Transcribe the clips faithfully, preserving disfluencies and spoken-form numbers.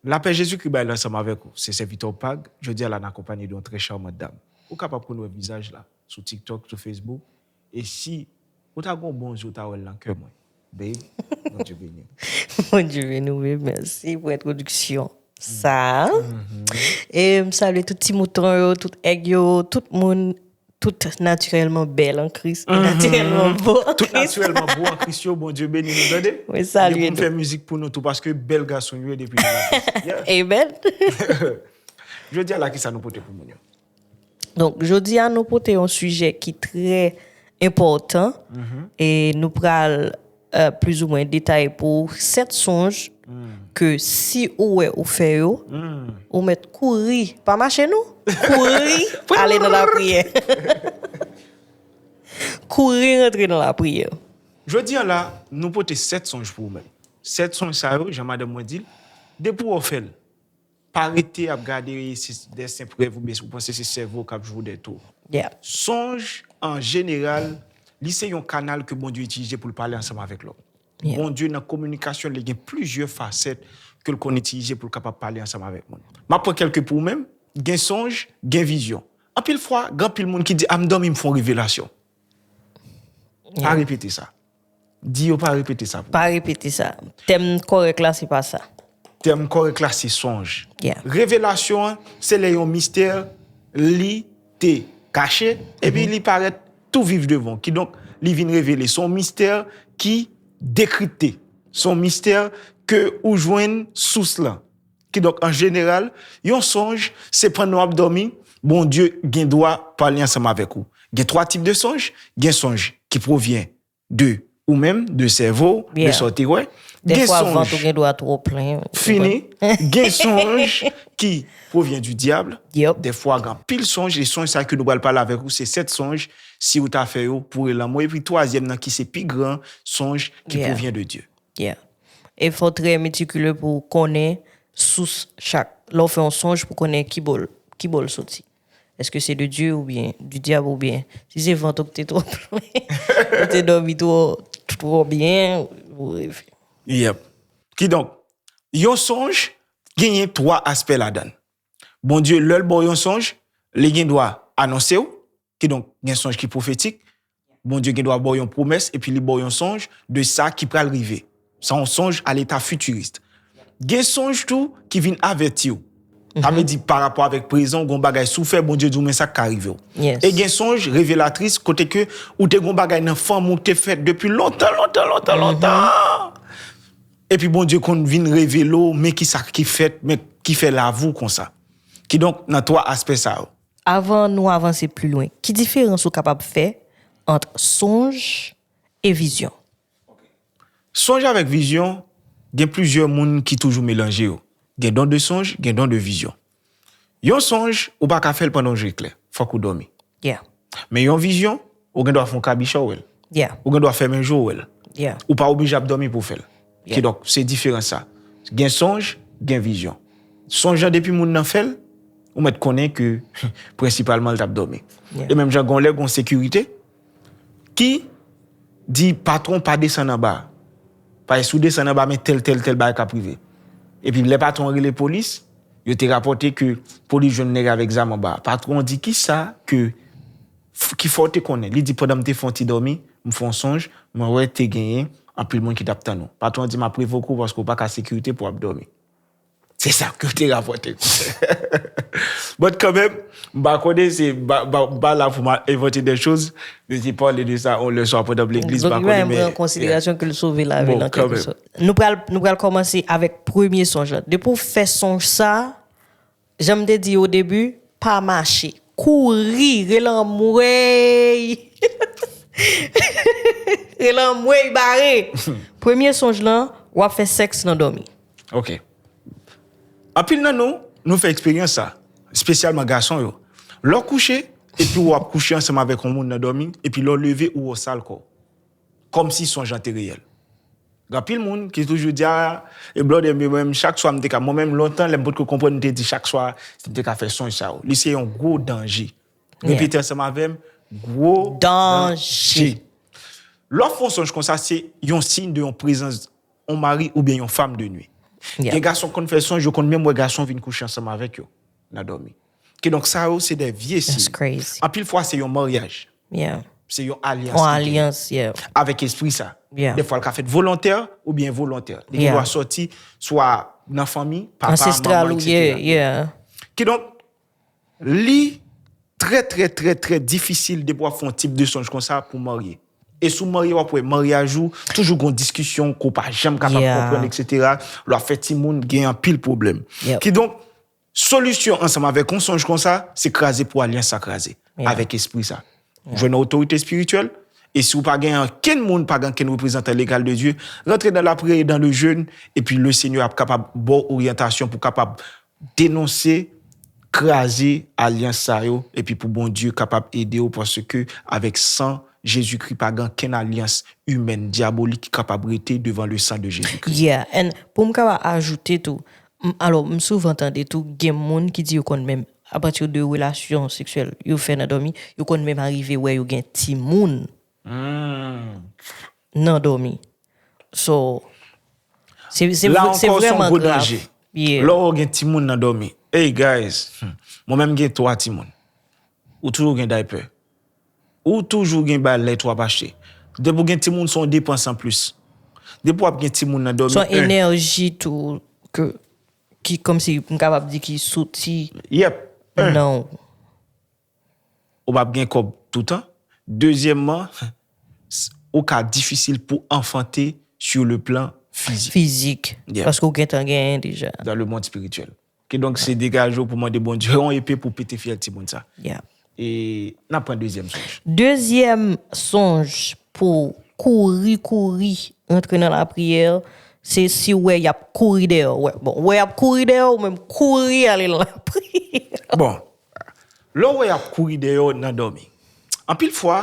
Lapè Jezikri bay la ansanm avèk ou. Se sèvitè w Pag, jodi a la n akonpanye de yon trè charmant dam. Ou kapab konn wè vizaj la sou TikTok, sou Facebook. E si ou ta gen yon bon zye ou ta wè l nan kè mwen. Babe, Bondye beni w. Bondye beni w, mèsi pou entwodiksyon sa. E m salye tout ti mouton yo, tout èg yo, tout moun, tout natirèlman bèl an Kris, e natirèlman bo an Tout Kris. Natirèlman bo an Kris yo, Bondye beni nou, tande? Mwen salye Gen pou m nou. Fè mizik pou nou tou, paske bèl gason yo ye depi nou la. Yeah. Amen. Jodi a la, kisa nou pote pou moun yo? Donk, jodi a, nou pote yon sijè ki trè enpòtan e nou pral euh, plizoumwen detaye pou ou sèt sonj ke si ou wè ou fè yo, ou mèt kouri, pa mache non, kouri ale nan lapriyè. Kouri rantre nan lapriyè. Jodi a la, nou pote sèt sonj pou ou menm. Sèt sonj sa yo, jan madanm mwen di l, depi w fè l, pa rete ap gade se de senp rèv oubyen si w panse se sèvo k ap jwe w dètou. Yeah. Sonj, an jeneral, li se yon kanal ke Bondye itilize pou l pale ansanm avèk lòm. Yeah. Bondye nan kominikasyon, li gen plizyè fasèt ke l konn itilize pou l kapab pale ansanm avèk moun. M ap pran kèlke pou ou menm, gen sonj, gen vizyon. Anpil fwa, gen anpil moun ki di, a m dòmi, m fè yon revelasyon. Pa repete sa. Di yo pa repete sa pou Pa repete sa. Tèm kòrèk la, se pa sa. Tèm kòrèk la se sonj. Yeah. Revelasyon an, se lè yon mistè li te kache, epi li parèt tou viv devan. Kidonk, li vin revele. Se yon mistè ki dekripte. Se yon mistè ke ou jwenn sous lan. Kidonk, an jeneral, yon sonj, se pandan w ap dòmi, Bondye gen dwa pale ansanm avèk ou. Gen twa tip de sonj. Gen sonj ki pwovyen de ou menm, de sèvo w, de Yeah. sa w te wè. Gen Dèfwa, vant ou sonj gen dwa twò plen. fini. Gen sonj ki pwovyen di dyab. Yep. Dèfwa, gen anpil sonj. E sonj sa ke nou pral pale avèk ou, se sèt sonj, si ou ta fè yo, pou w lanmò. Epi twazyèm nan, ki se pi gran sonj, ki Yeah. pwovyen de Dye. Yeah. E fò w trè metikile pou w konnen sous chak. Lè w fè yon sonj pou konnen ki bò l, ki bò l soti. Èske se de Dye oubyen di dyab oubyen si se vant ou ki te twò plen, ou te dòmi twò, twò byen, ou reve. Yep. Kidonk, yon sonj genyen twa aspè ladan l. Bondye, lè l ba w yon sonj, li gen dwa anonse w. Kidonk, gen sonj ki pwofetik. Bondye gen dwa ba w yon pwomès, epi li ba w yon sonj de sa ki pral rive. Sa yon sonj a leta fitiris. Gen sonj tou ki vin avèti w. Sa vle di, pa rapò avèk prezan, ou gen yon bagay si w fè, Bondye di w, men sa k ka rive w. Yes. E gen sonj revelatris, kote ke ou te gen yon bagay nan fanmi w ki te fèt depi lontan, lontan, lontan, lontan. Epi Bondye konn vin revele w, men ki sa ki fèt, men ki fè lavi w konsa. Kidonk, nan twa aspè sa yo. Avan nou avanse pli lwen, ki diferans ou kapab fè ant sonj e vizyon? Sonj avèk vizyon, gen plizyè moun ki toujou melanje yo. Gen don de sonj, gen don de vizyon. Yon sonj, ou pa ka fè l pandan w je klè. Fòk ou dòmi. Yeah. Men yon vizyon, ou gen dwa fè yon kabichon wè l. Yeah. Ou gen dwa fèmen je w wè l. Yeah. Ou pa oblije ap dòmi pou w fè l. Yeah. Kidonk, se diferans sa. Gen sonj, gen vizyon. Sonj lan, depi moun nan fè l, ou mèt konnen ke prensipalman l t ap dòmi. Yeah. E menm jan gen yon lè, gen yon sekirite ki di patwon pa desann anba. Paske si w desann anba, men tèl, tèl, tèl bagay k ap rive. Epi lè patwon an rele polis, yo te rapòte ke polis jwenn nèg avèk zam anba. Patwon an di, kisa ke, f- ki fè w te konnen? Li di, pandan m te fè yon ti dòmi, m fè yon sonj, mwen wè te genyen anpil moun ki t ap tann ou. Patwon an di, m ap revoke w paske w pa ka sekirite pou w ap dòmi. Se sa ke yo te rapòte. But kanmenm, m pa konnen, se ba, ba, ba la pou m al envante de choz, men se pale de sa yon lè swa pandan legliz, m pa Donk, konnen, men pran konsiderasyon ke l sove lavi Bon, l an kanmenm. kèlke sòt. Nou pral, nou pral kòmanse avèk premye sonj la. Depi w fè sonj sa, jan m te di o debi, pa mache. Kouri, rele anmwey. Rele anmwey bare. Premye sonj lan, w ap fè sèks nan dòmi. Ok. Anpil nan nou, nou fè eksperyans sa, espesyalman gason yo. Lè w kouche, epi w ap kouche ansanm avèk yon moun nan dòmi, epi lè w leve, ou wè w sal kò w. Kòmsi sonj lan te reyèl. Gen anpil moun ki toujou di, a, e blòdè, mwen menm, chak swa m te ka, mwen menm, lontan, lè m potko konprann, m te di chak swa, m te ka fè sonj sa yo. Li se yon gwo danje. Yeah. Repete ansanm avè m, gwo Danje. danje. Lè w fè yon sonj konsa, se yon siy de yon prezans yon mari oubyen yon fanm de nwi. Yeah. Gen gason k konn fè sonj, yo konn menm wè gason vin kouche ansanm avèk yo nan dòmi. Kidonk, sa yo, se de vye siy. That's crazy. Anpil fwa, se yon maryaj. Yeah. Se yon alyans. Yon alyans, yeah. Avèk espri sa. Yeah. Defwa, l ka fèt volontè oubyen envolontè. Li gen dwa sòti swa nan fanmi, papa, manman, etsetera. Ancestral ou ye, yeah. Kidonk, li trè, trè, trè, trè difisil depi w ap fè yon tip de sonj konsa pou w marye. E si w marye, w ap wè maryaj ou toujou gon diskisyon ke w pa janm kapab konprann, etsetera. Lè w ap fè timoun, gen anpil pwoblèm. Kidonk, solisyon ansanm avèk yon sonj konsa, se kraze pou alyans sa kraze avèk espri sa. Jwenn yon otorite espirityèl, e si w pa gen ankenn moun, pa gen ankenn reprezantan legal de Dye, rantre nan lapriyè e dan le jèn, epi le Senyè ap kapab ba w oryantasyon pou kapab denonse, kraze alyans sa yo, epi pou Bondye kapab ede w, paske avèk san Jezikri pa gen ankenn alyans imèn, dyabolik ki kapab rete devan le san de Jezikri. Yeah, and pou m kapab ajoute tou, m, alò, m souvan tande tou, gen moun ki di yo konn menm, apati de relasyon seksyèl yo fè nan dòmi, yo konn menm arive wè yo gen timoun nan dòmi. So, se, se, la ankò, se vrèman grav. Yeah. Lè w gen timoun nan dòmi. Hey, guys, hmm. Mwen menm gen twa timoun. Ou toujou gen daypè. Ou toujou gen bagay lèt w ap achte. Depi w gen timoun, se yon depans anplis. Depi w ap gen timoun nan dòmi, se yon enèji tou ke, ki kòmsi m kapab di ki soti nan w. Ou p ap gen kòb toutan. Dezyèmman, ou ka difisil pou anfante sur le plan fizik. Fizik. Yeah. Paske ou gentan genyen deja. Dans le monde spirituel. Kidonk, se degaje w pou mande Bondye yon epe pou pete fyèl timoun sa. Yeah. E n ap pran dezyèm sonj. Dezyèm sonj pou kouri, kouri, rantre nan lapriyè, se si w wè y ap kouri dèyè w. Wè, bon, wè y ap kouri dèyè w, ou menm kouri ale nan lapriyè. Bon, lè w wè y ap kouri dèyè w nan dòmi, anpil fwa,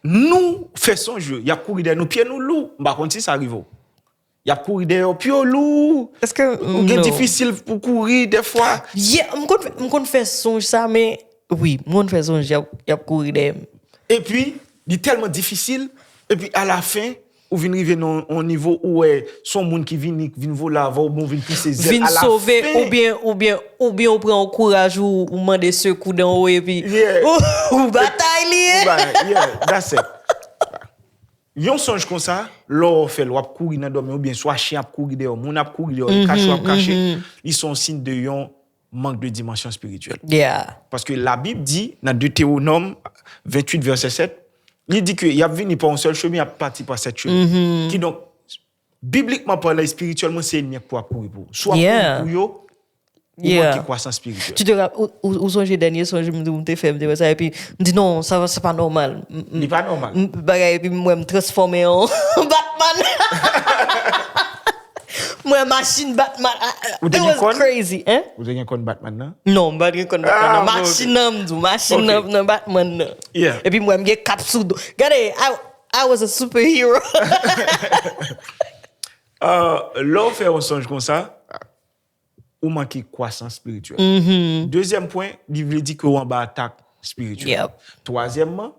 nou fè sonj yo, y ap kouri dèyè nou, pye nou lou. M pa konn si sa rive w. Y ap kouri dèyè w, pye w lou. Èske, ou gen difisil pou kouri dèfwa. Yeah, m konn fè, m konn fè sonj sa, men wi, m konn fè sonj y ap, y ap kouri dèyè m. Epi, li tèlman difisil, epi alafen, ou vin rive nan yon nivo ou wè se yon moun ki vini, vin vole avè w, oubyen ou vin pise zèl. Vin sove, oubyen, oubyen, oubyen ou pran yon kouraj ou, ou mande sekou dan wo, epi ou, ou batay li ye. Ou ba-, yeah, that's it. Yon sonj konsa, lè w fè l, w ap kouri nan dòmi, oubyen swa chen ap kouri dèyè w, moun ap kouri dèyè w, li kache w ap kache, li se yon siy de yon mank de dimansyon espirityèl. Yeah. Paske Labib di, nan Detewonòm venntuit vèsè sèt, li di ke y ap vini pa yon sèl chemen, y ap pati pa sèt chemen. Kidonk, biblikman palan, espirityèlman, se ènmi an k pou ap kouri pou ou. Si w ap kouri pou yo, ou manke kwasans espirityèl. Tu te rap-, ou, ou, ou sonje dènye sonj m di w m te fè, m te wè sa, epi m di, "Non, sa, sa pa nòmal." M, m, li pa nòmal. M, bagay, epi m wè m transfòme an Batman. M wè machin Batman. Ah, ah, it was crazy, hein? Ou te gen kòn Batman nan? Non, m pa t gen kòn Batman nan. Ah, bon, ok. Machin nan, m di w, machin nan, nan Batman nan. Yeah. Epi m wè m gen kap sou do. Gade, I, I was a superhero. Ah, lè w fè yon sonj konsa, ou manke kwasans espirityèl. Dezyèm pwen, li vle di ke w anba atak espirityèl. Yep. Twazyèmman,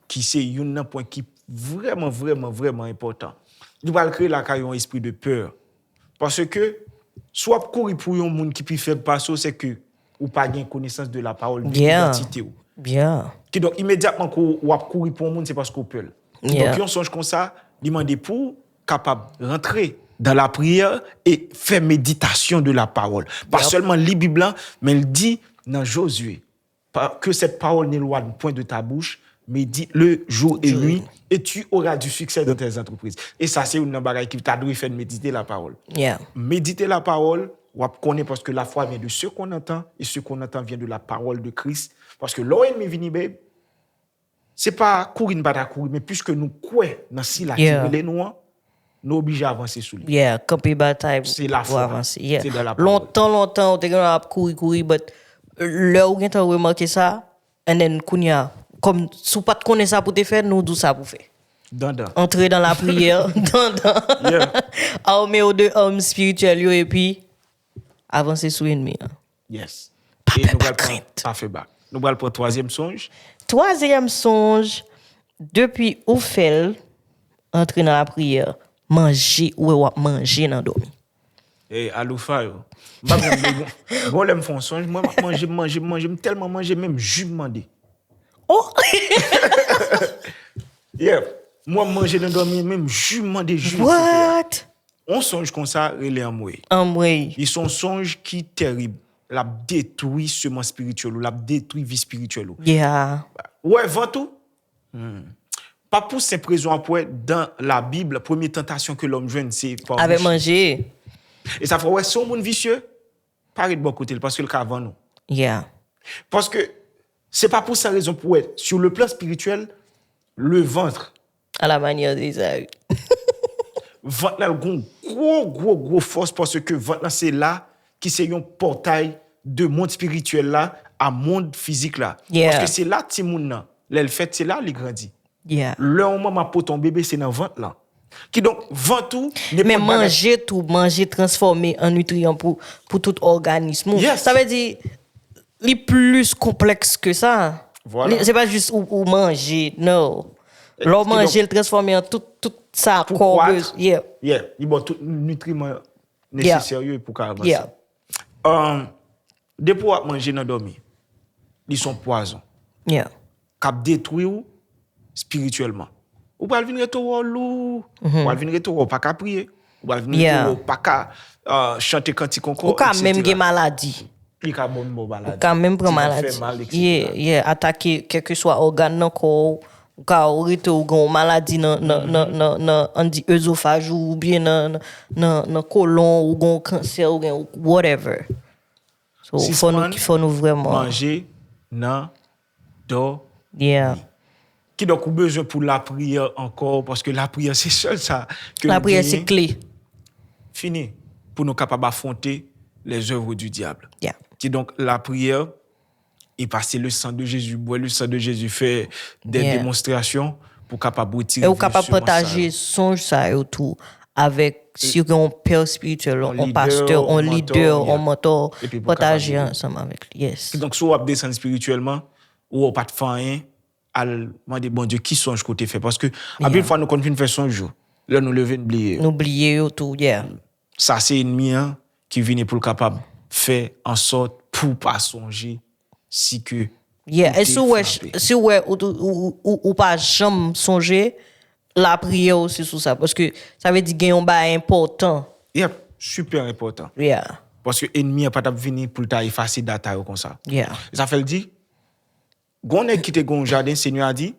ki se youn nan pwen ki vrèman, vrèman, vrèman enpòtan, li pral kreye lakay ou yon espri de pè. Paske, si w ap kouri pou yon moun ki pi fèb pase w, se ke ou pa gen konesans de la pawòl, de idantite w. Yeah. Kidonk, imedyatman ke w ap kouri pou yon moun, se paske w pè l. Kidonk, yon sonj konsa, li mande pou w kapab rantre dan lapriyè e fè meditasyon de la pawòl. Pa sèlman li Bib lan, men l di nan Jozye, pa, que cette parole n'éloigne point de ta bouche, médite-le jour et nuit, et tu auras du succès dans tes entreprises. E sa, se youn nan bagay ki ta dwe fè n medite la pawòl. Yeah. Medite la pawòl, w ap konnen, paske la foi vient de ce qu'on entend, et ce qu'on entend vient de la parole de Christ. Paske lè w ènmi vini, babe, se pa kouri n pa ta kouri, men piske nou kwè nan sila ki rele nou an, nou oblije avanse sou li. Yeah, kanpe batay pou avanse. Se lafwa. Yeah. Se dan lapawòl. Lontan, lontan, ou te gen ap kouri, kouri, but lè ou gentan remake sa, and then, kounye a, kòm si w pa t konnen sa pou te fè, nou di w sa pou fè. Dandan. Antre dan lapriyè, dandan. Yeah. Ame w de arm espirityèl yo, epi avanse sou ènmi an. Yes. E nou pral pran, pa fè bak. Nou pral pran twazyèm sonj. Twazyèm sonj, depi ou fè l, antre nan lapriyè, manje, ou wè w ap manje nan dòmi. E aloufa yo. M pa menm de gon lè m fè yon sonj, mwen m ap manje, m manje, m manje, m tèlman manje, menm ji m mande. Oh! Yeah. Mwen m manje nan dòmi, menm ji m mande ji, etsetera. What? Yon sonj konsa rele anmwey. Anmwey. Li se yon sonj ki terib. L ap detwi seman espirityèl ou, l ap detwi vi espirityèl ou. Yeah. Ou wè vant ou? Hmm. Pa pou senp rezon ap wè dan Labib, premye tantasyon ke lòm jwenn se pa Avè manje. E sa fè w wè si yon moun visye, pa ret bò kote l paske l ka vann ou. Yeah. Paske se pa pou sa rezon pou wè, sur le plan spirituel, le ventre, À la manière d'Ésaü. Vant lan gon gwo, gwo, gwo fòs paske vant lan se la ki se yon pòtay de mond espirityèl la a mond fizik la. Yeah. Paske se la timoun nan, lè l fèt, se la li grandi. Yeah. Lè yon manman pote yon bebe, se nan vant lan. Kidonk, vant ou, nenpòt Men bagay. Manje tou, manje transfòme an nitriyan pou, pou tout òganis ou. Yes. Sa vle di, li plis konplèks ke sa. Voilà. Li- Se pa jis ou, ou manje, no. Lè w Kidonk- manje, l transfòme an tout, tout sa Pou kò w kwak. bez- yeah. Yeah, li ba w tout nitri neseser yo pou ka avanse. Yeah. Um, depi w ap manje nan dòmi, li se yon pwazon. Yeah. K ap detwi w espirityèlman. Ou pral vin rete w lou, ou pral vin rete w pa ka priye, ou pral vin rete Yeah. w pa ka uh, chante kantik ankò, Ou ka menm etsetera. Gen maladi. Li ka bon bon maladi. Ou ka menm pran Ti nan maladi. fè mal, etsetera. Yeah, yeah. Atake kèlkeswa ògàn nan kò w. Ou ka rete ou gen yon maladi nan, nan, nan, nan, nan, ann di ezofaj ou oubyen nan, nan, nan, nan kolon ou gen yon kansè ou gen whatever. So, fò nou, Sispann fò nou vrèman. Manje nan dò. Yeah. Kidonk, ou bezwen pou lapriyè ankò, paske lapriyè se sèl sa ke nou Lapriyè se genyen. Kle. Fini. Pou nou kapab afwonte les œuvres du diable. Yeah. Kidonk, lapriyè, e pase le sang de Jésus, bwè le sang de Jésus, fè de Yeah. demonstrasyon pou kapab retire E ou vi kapab seman sa pataje yo. Sonj sa yo tou avèk si ou gen yon pè espirityèl, Yon yon pastè, lidè, yon yon lidè, mantò, yon yeah. mantò, Epi pou kapab pataje ede. Ansanm avèk li. Yes. Donk, si w ap desann espirityèlman, ou w pa t fè anyen, al mande Bondye ki sonj ke w te fè. Paske, anpil Yeah. fwa, nou konn fin fè sonj yo. Lè nou leve, n bliye yo. Nou bliye yo tou, yeah. Sa se enmi an ki vini pou l kapab fè an sòt pou w pa sonje si ke Yeah. ou E te si w wè, frape. Si w wè ou, ou, ou, ou, ou pa janm sonje, lapriyè osi sou sa. Paske sa vle di gen yon bagay enpòtan. Yep, super enpòtan. Yeah. Paske enmi an pa t ap vini pou l ta efase data yo konsa. Yeah. Sa fè l di, gon nèg ki te gon jaden, Senyè a di,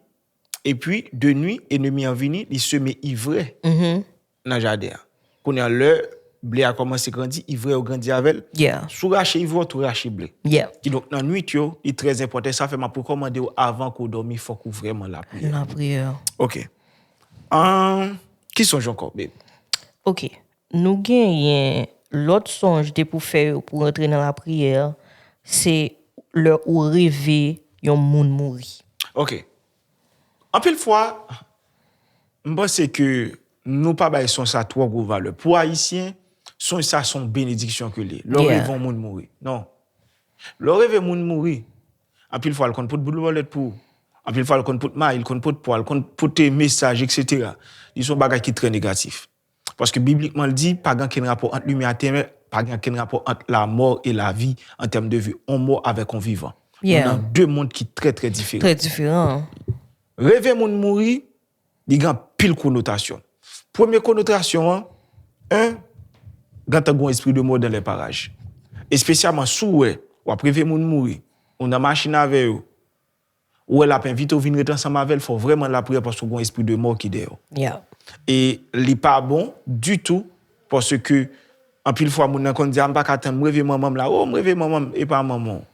epi de nwi, enmi an vini, li seme ivrè Mhm. nan jaden an. Kounye a, lè ble a kòmanse grandi, ivrè yo grandi avè l. Yeah. Si w rache ivrè, w tou rache ble. Yeah. Kidonk, nan nwit yo, li trè enpòtan. Sa fè m ap rekòmande w avan ke w dòmi, fòk ou vrèman lapriyè. Lapriyè. Ok. Ahn, ki sonj ankò, babe? Ok. Nou genyen lòt sonj de pou fè yo pou rantre nan lapriyè, se lè ou reve yon moun mouri. Ok. Anpil fwa, m panse ke nou pa bay sonj sa twò gwo valè. Pou Ayisyen, sonj sa se yon benediksyon ke li ye. Lè w Yeah. reve yon moun mouri. Non. Lè w reve moun mouri, anpil fwa, l konn pot boul bòlèt pou ou. Anpil fwa, l konn pot mayi, l konn pot pwa, l konn pote mesaj, etsetera. Li se yon bagay ki trè negatif. Paske biblikman, l di, pa gen ankenn rapò ant limyè ak tenèb, pa gen ankenn rapò ant la mort et la vie, an tèm de vi, on mò avèk on vivan. Yeah. Nou nan de mond ki trè, trè diferan. Trè diferan. Reve moun mouri, li gen anpil konotasyon. Premye konotasyon an, en, gentan gon espri de mò dans les parages. Espesyalman si w wè, w ap reve moun mouri, ou nan machin avè yo, ou wè l ap envite w vin ret ansanm avè l, fò vrèman lapriyè paske w gon espri de mò ki dèyè w. Yeah. E li pa bon ditou, paske anpil fwa moun nan konn di, "A, m pa ka tann, m reve manman m la, o, m reve manman m," e pa manman w.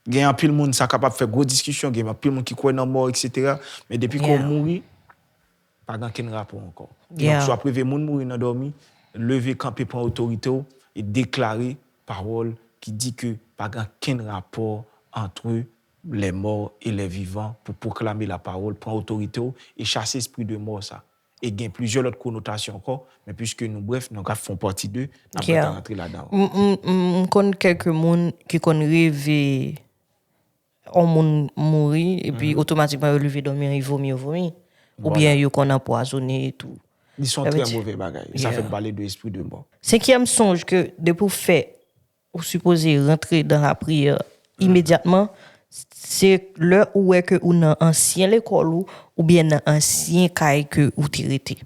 Gen anpil moun, sa kapab fè gwo diskisyon, gen anpil moun ki kwè nan mò, etsetera. Men depi ke w Yeah. mouri, pa gen ankenn rapò ankò. Donk, Yeah. si w ap reve moun mouri nan dòmi, leve kanpe, pran otorite w e deklare pawòl ki di ke pa gen ankenn rapò entre les morts et les vivants pou pwoklame lapawòl, pran otorite w e chase espri de mò sa. E gen plizyè lòt konotasyon ankò, men piske nou brèf, nou ka fè yon pati de, n ap Yeah. rantre ladan. M, m, m, m konn kèlke moun ki konn reve yon moun mouri, epi otomatikman yo leve dòmi an, yo vomi, yo vomi. Oubyen yo konn anpwazone e tou. Li se yon Sa vle trè di- move bagay. Sa Yeah. fè n pale de espri de mò. Senkyèm sonj ke depi w fè, ou sipoze rantre nan lapriyè imedyatman, se lè ou wè ke ou nan ansyen lekòl ou, oubyen nan ansyen kay ke ou te rete.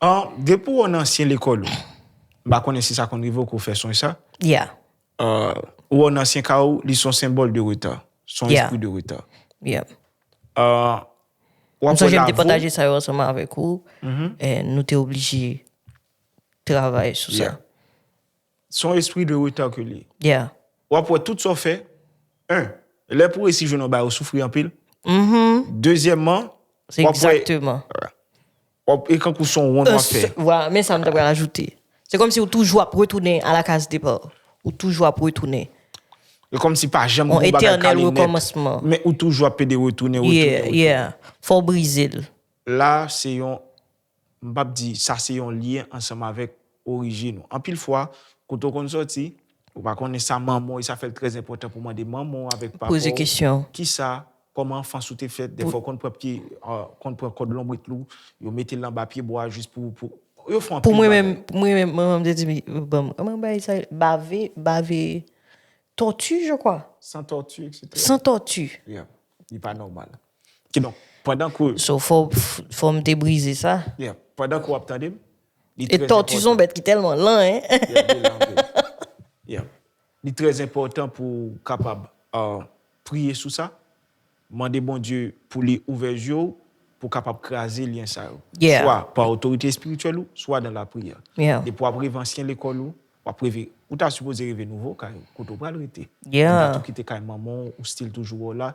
An, depi w nan ansyen lekòl ou, m pa konnen si sa konn rive w ke w fè sonj sa. Yeah, Uh, ou nan ansyen kay ou, li se yon senbòl de reta. Se yon Yeah. espri de reta. yeah. Uh, w M ap wè sonje m te lavi w. Pataje sa yo ansanm avèk ou, e nou te oblije travay sou sa. Yeah. Se yon espri de reta ke li. Yeah. W ap wè tout sa w fè. Un, lè pou resi jwenn yon bagay ou soufri anpil. Mhm. Dezyèmman, Se w ap wè, egzakteman. w ap, e kankou se yon wonn w ap fè. Vwala, men sa m ta pral ajoute. Se kòmsi ou toujou ap retounen a la case départ. Ou toujou ap retounen. E kòmsi pa janm On gon bagay etènèl kale nèt. Rekòmansman. Men ou toujou ap pede retounen, retounen, Yeah, retounen. Yeah. Fò w brize l. La, se yon, m p ap di, sa se yon lyen ansanm avèk orijin ou. Anpil fwa, kote w konn sòti, ou pa konnen sa manman w, e sa fè l trè enpòtan pou mande manman w avèk papa w. Poze kesyon. Kisa, kòman anfans ou te fèt? Defwa, w konn pran pye, uh, konn pran kòd lonbrit lou, yo mete l anba pye bwa jis pou, pou, yo fè Pou anpil mwen bagay. Menm, pou mwen menm, manman m te di m, bon, kòman bay sa, bave, bave, tòti, je crois. San tòti, et cetera. San tòti. Yeah. Li pa nòmal. Kidonk, pandan ke, So, fò, fò m te brize sa. yeah, pandan ke w ap tande m, li E trè tòti se yon enpòtan. Bèt ki tèlman lan, hein? Yeah, li lan anpil. Yeah. Li trè enpòtan pou w kapab, uh, priye sou sa, mande Bondye pou li ouvè zye w, pou w kapab kraze lyen sa yo. Yeah. Swa pa otorite espirityèl ou, swa nan lapriyè. Yeah. Depi w ap reve ansyen lekòl ou, w ap reve, ou ta sipoze reve nouvo kay ou, kote w pral rete. Yeah. Ou pa tou kite kay manman w, ou still toujou wè w la.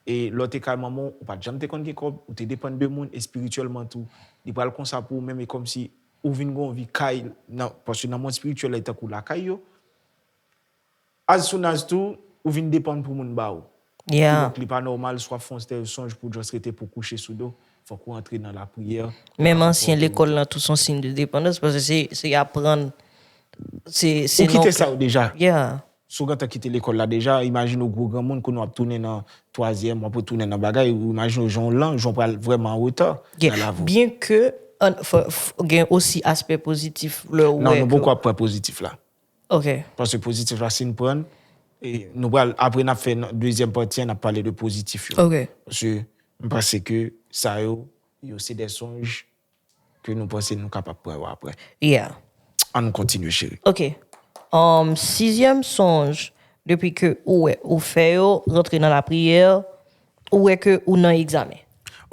E lè w te kay manman w, ou pa t janm te konn gen kòb, ou te depann de moun, espirityèlman tou. Li pral konsa pou ou menm, e kòmsi ou vin gon vi kay, nan, paske nan mond espirityèl la, e tankou lakay yo. As soon as tou, ou vin depann pou moun ba ou. Yeah. Kidonk, li pa nòmal, swa fè yon tèl sonj pou just rete pou kouche sou do. Fòk ou antre nan lapriyè. Menm ansyen lekòl lan, tou se yon siy de depandans, paske se, se aprann, se, se Ou kite non- sa yo deja. Yeah. Si w gentan kite lekòl la deja, imajine w gwo granmoun, kounye w ap tounen nan twazyèm, w ap retounen nan bagay, ou imajine w jan w lan, jan w pral vrèman an reta Yeah. nan lavi w. Byen ke, an, fò, fò, gen osi aspè pozitif lè w Non, wè nou ke- poko ap pran pozitif la. Ok. Paske pozitif la, si n pran, e nou pral, apre n ap fè nan dezyèm pati an, n ap pale de pozitif yo. Ok. Paske m panse ke sa yo, yo se de sonj ke nou panse nou kapab pran yo apre. Yeah. An nou kontinye, cheri. Ok. Um, sizyèm sonj, depi ke ou wè, ou fè yo, rantre nan lapriyè, ou wè ke ou nan egzamen.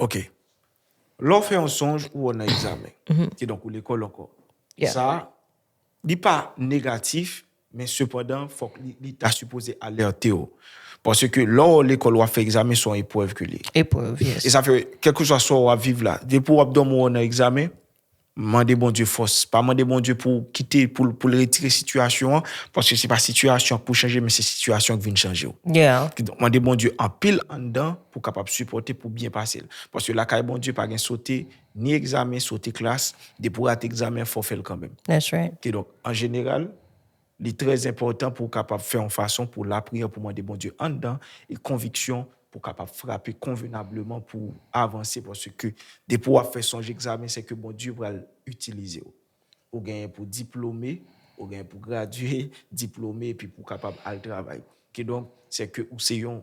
Ok. Lè w fè yon sonj, ou nan egzamen. Kidonk, ou lekòl ankò. Yeah. Sa, li pa negatif, men sepandan, fòk li, li ta sipoze alète w. Paske lè w lekòl, w ap fè egzamen, se yon eprèv ke li ye. Eprèv, yes. E sa fè, kèlkeswa sa w ap viv la, depi w ap dòmi, w nan egzamen, mande Bondye fòs. Pa mande Bondye pou kite, pou, pou l retire sitiyasyon an, paske se pa sitiyasyon an k pou chanje, men se sitiyasyon an k vin chanje w. Yeah. Kidonk, mande Bondye anpil anndan pou kapab sipòte, pou byen pase l. Paske lakay Bondye pa gen sote, ni egzamen, sote klas. Depi w rate egzamen, fò w fè l kanmenm. That's right. Kidonk, an jeneral, li trè enpòtan pou w kapab fè yon fason pou lapriyè, pou mande Bondye anndan, e konviksyon pou w kapab frape konvenableman pou w avanse, paske depi w ap fè sonj egzamen, se ke Bondye pral itilize w. Ou genyen pou diplome, ou genyen pou gradye, diplome, epi pou w kapab al travay. Kidonk, se ke ou se yon,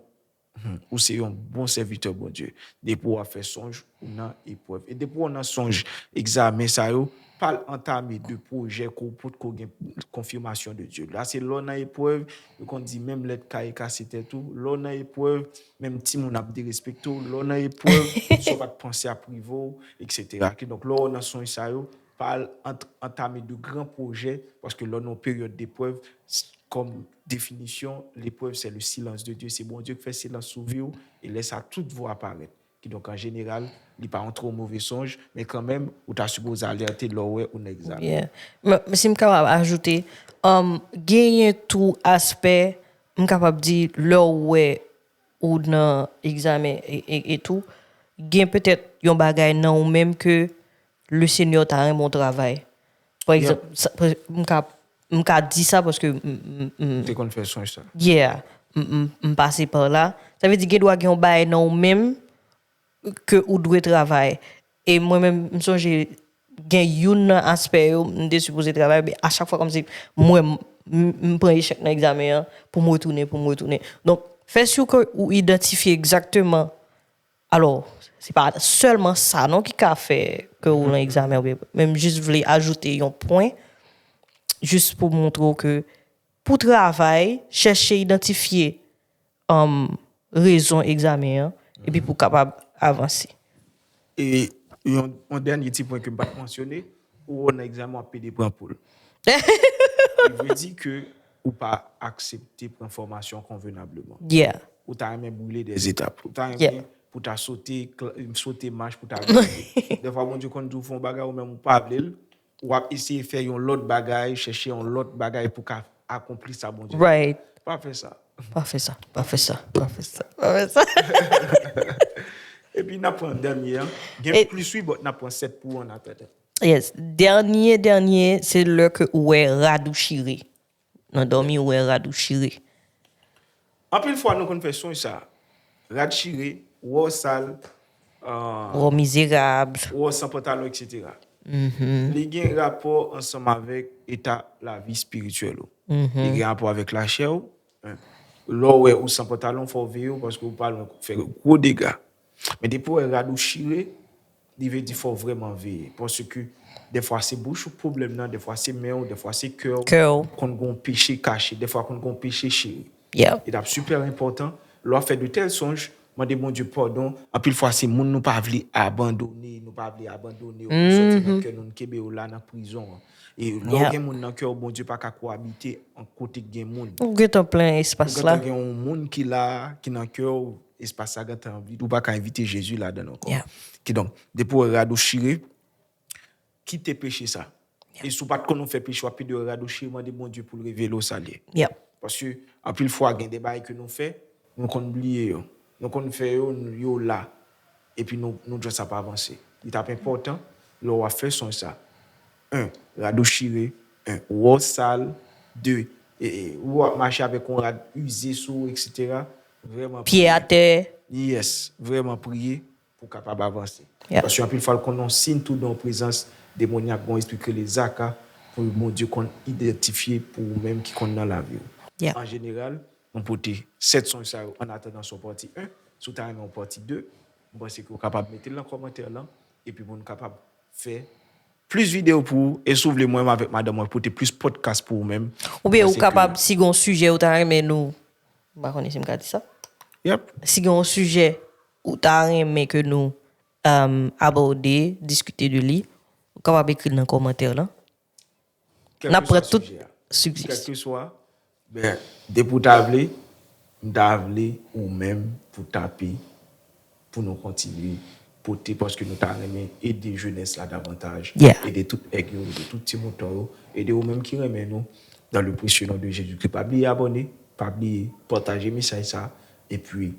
hmm, ou se yon bon sèvitè Bondye. Depi w ap fè sonj, ou nan eprèv. E depi w nan sonj egzamen sa yo, pa al antame de pwojè ke w potko gen konfimasyon de Dye. La, se lè w nan eprèv, yo konn di menm lèt kaye kase tèt ou. Lè w nan eprèv, menm timoun ap derespekte w. Lè w nan eprèv, sa w pa t panse ap rive w, et cetera. Kidonk, lè w nan sonj sa yo, pa al ant-, antame de gran pwojè, paske lè w nan yon peryòd deprèv, s-, kòm definisyon, leprèv, se le silans de Dye. Se Bondye ki fè silans sou vi w, e lè sa, tout vwa parèt. Kidonk, an jeneral, li pa yon twò move sonj, men kanmenm, ou ta sipoze alète lè w wè ou nan egzamen. Yeah. Men, men si m kapab ajoute, um, genyen tou aspè, m kapab di, lè w wè ou nan egzamen e, e, e tou, gen petèt yon bagay nan ou menm ke le Senyè ta renmen w travay. Pa egzanp, sa, pa, m ka, m ka di sa paske m, m, m, Te konn fè sonj sa. yeah, m, m, m pase pa la. Sa vle di gen dwa gen yon bagay nan ou menm ke ou dwe travay. E mwen menm, m sonje gen youn nan aspè yo, m te sipoze travay, men a chak fwa kòmsi m wè m, m, m pran echèk nan egzamen an, pou m retounen, pou m retounen. Donk, fè si ke ou idantifye egzakteman, alò, se pa sèlman sa non ki ka fè ke ou nan egzamen, oubyen, men m jis vle ajoute yon pwen, jis pou montre w ke pou travay, chèche idantifye, um, rezon egzamen an, epi pou kapab avanse. E yon, yon dènye ti pwen ke m pa t mansyone, ou wè w nan egzamen w ap pede pran poul. Li vle di ke ou pa aksepte pran fòmasyon konvenableman. Yeah. Ou ta renmen brile dè etap. Ou ta renmen Yeah. pou ta sote, kl- sote mach pou ta rive. Dèfwa Bondye konn di w fè yon bagay ou menm ou pa vle l, w ap eseye fè yon lòt bagay, chèche yon lòt bagay pou ka akonpli sa Bondye. Right. Pa fè sa. Pa fè sa, pa fè sa, pa fè sa, pa fè sa. Epi n ap pran dènye an. Gen E- plis wi, but n ap pran sèt pou an atandan. Yes. Dènye, dènye, se lè ke ou wè rad ou chire. Nan dòmi, ou wè rad ou chire. Anpil fwa, nou konn fè sonj sa. Rad chire, wè w sal, ah, Ou mizerab. wè w san pantalon, etsetera. Li gen rapò ansanm avèk eta lavi espirityèl ou. Li gen rapò avèk lachè ou. Hein. Lè w wè ou san pantalon, fò w veye w paske ou pa lwen fè gwo dega. Men depi w wè rad ou chire, li vle di fò w vrèman veye. Paske dèfwa se bouch ou k pwoblèm nan, dèfwa se men w, dèfwa se kè w. Kè w. Konn gon peche kache, dèfwa konn gon peche chire. Yeah. E t ap sipè enpòtan, lè w ap fè de tèl sonj, mande Bondye padon. Anpil fwa, se moun nou pa vle abandone, nou pa vle abandone yo, nou sòti nan kè nou, nou kenbe yo la nan prizon an. E lè w Yeah. gen moun nan kè w, Bondye pa ka kowabite an kote k gen moun. Ou gentan plen Ou espas la. gentan gen yon moun ki la, ki nan kè w, espas la gentan vid, ou pa ka envite Jezi ladan l ankò. Yeah. Kidonk, depi w wè rad ou chire, kite peche sa. E si w pa t konn ou fè peche, w ap pede wè rad ou chire, mande Bondye pou l revele w sa l ye. Yeah. Paske anpil fwa, gen de bagay ke nou fè, nou konn bliye yo. Nou konn fè yo, yo la. Epi nou, nou just ap avanse. Li t ap enpòtan, lè w ap fè sonj sa. En, rad ou chire. En, ou wè w sal. De, e, e, ou ap mache avèk yon rad ize sou ou, etsetera. Vrèman Pye atè. Yes, vrèman priye pou w kapab avanse. Yeah. Paske anpil fwa, l konn yon siy tou de yon prezans demonyak, yon espri k rele Zaka, pou Bondye konn idantifye pou ou menm ki konn nan lavi w. Yeah. An jeneral, nou pote sèt sonj sa yo an atandan sou pati en. Si w ta renmen yon pati de, m panse ke w kapab mete l nan kòmantè lan, epi pou nou kapab fè plis videyo pou ou. E si w vle, mwen menm avèk madanm mwen pote plis podcast pou ou menm. Oubyen ou Paske kapab, si gen yon sijè ou ta renmen nou, m pa konnen si m ka di sa. Yep. Si gen yon sijè ou ta renmen ke nou, um, abòde, diskite de li, ou kapab ekri l nan kòmantè lan. N ap pran tout sijesyon. Kèlkeswa, ben, depi w ta vle, m ta vle ou menm pou tape, pou nou kontinye pote, paske nou ta renmen ede jenès la davantaj, Yeah. ede tout èg yo, ede tout ti mouton yo, ede ou menm ki renmen nou, dans le précieux nom de Jésus-Christ. Pa bliye abòne, pa bliye pataje mesaj sa, epi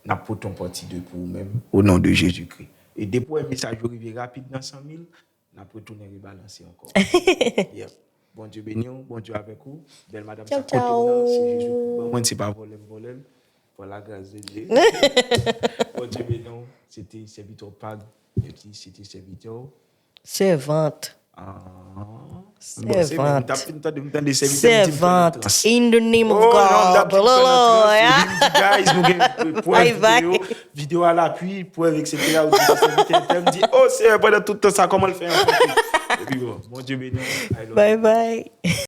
n ap pote yon pati de pou ou menm, au nom de Jésus-Christ. E depi w wè mesaj yo rive rapid nan san mil, n ap retounen rebalanse ankò. Yep. Bondye beni w, Bondye avèk ou. Bèl madanm sa Tchao, kote l nan, se tchao. Jezi ki ban mwen, se pa vòlè m vòlè l. Par la grâce de Dieu. Bondye beni w. Se te sèvitè w Pag. Epi se te sèvitè w. Sèvant. Ah. Sèvant. M t ap fin tande, m tande sèvitè, m di m fè nan Sèvant. trans. In the name of Oh, non, m t ap God. fin fè nan trans. Hallelujah. Epi m di, guys, nou gen prèv Bye bye. Videyo, videyo à l'appui, prèv, etsetera. Ou di se sèvitè entèn, m di, oh, Seyè, pandan tout tan sa, kòman l fè an kote? Epi bon, Bondye beni w. I love you. Bye bye.